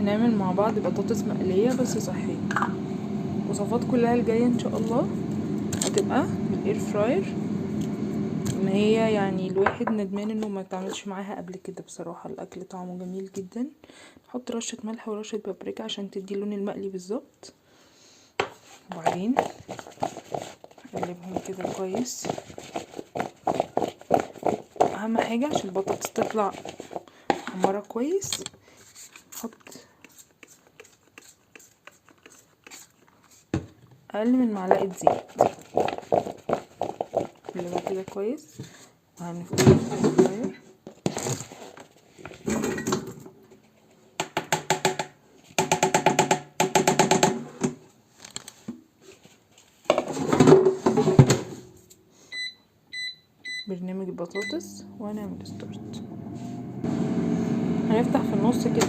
هنعمل مع بعض بطاطس مقلية بس صحية. وصفات كلها الجاية ان شاء الله هتبقى بال air fryer، ان هي يعني الواحد ندمان انه ما تعملش معاها قبل كده. بصراحة الاكل طعمه جميل جدا. نحط رشة ملح ورشة بابريكا عشان تدي لون المقلي بالظبط، وبعدين نقلبهم كده كويس. اهم حاجة عشان البطاطس تطلع محمرة كويس، نحط اقل من معلقة زيت. نقلبها كده كويس وهنفتح ال fryer. برنامج البطاطس، وهنعمل start. هنفتح في النص كده.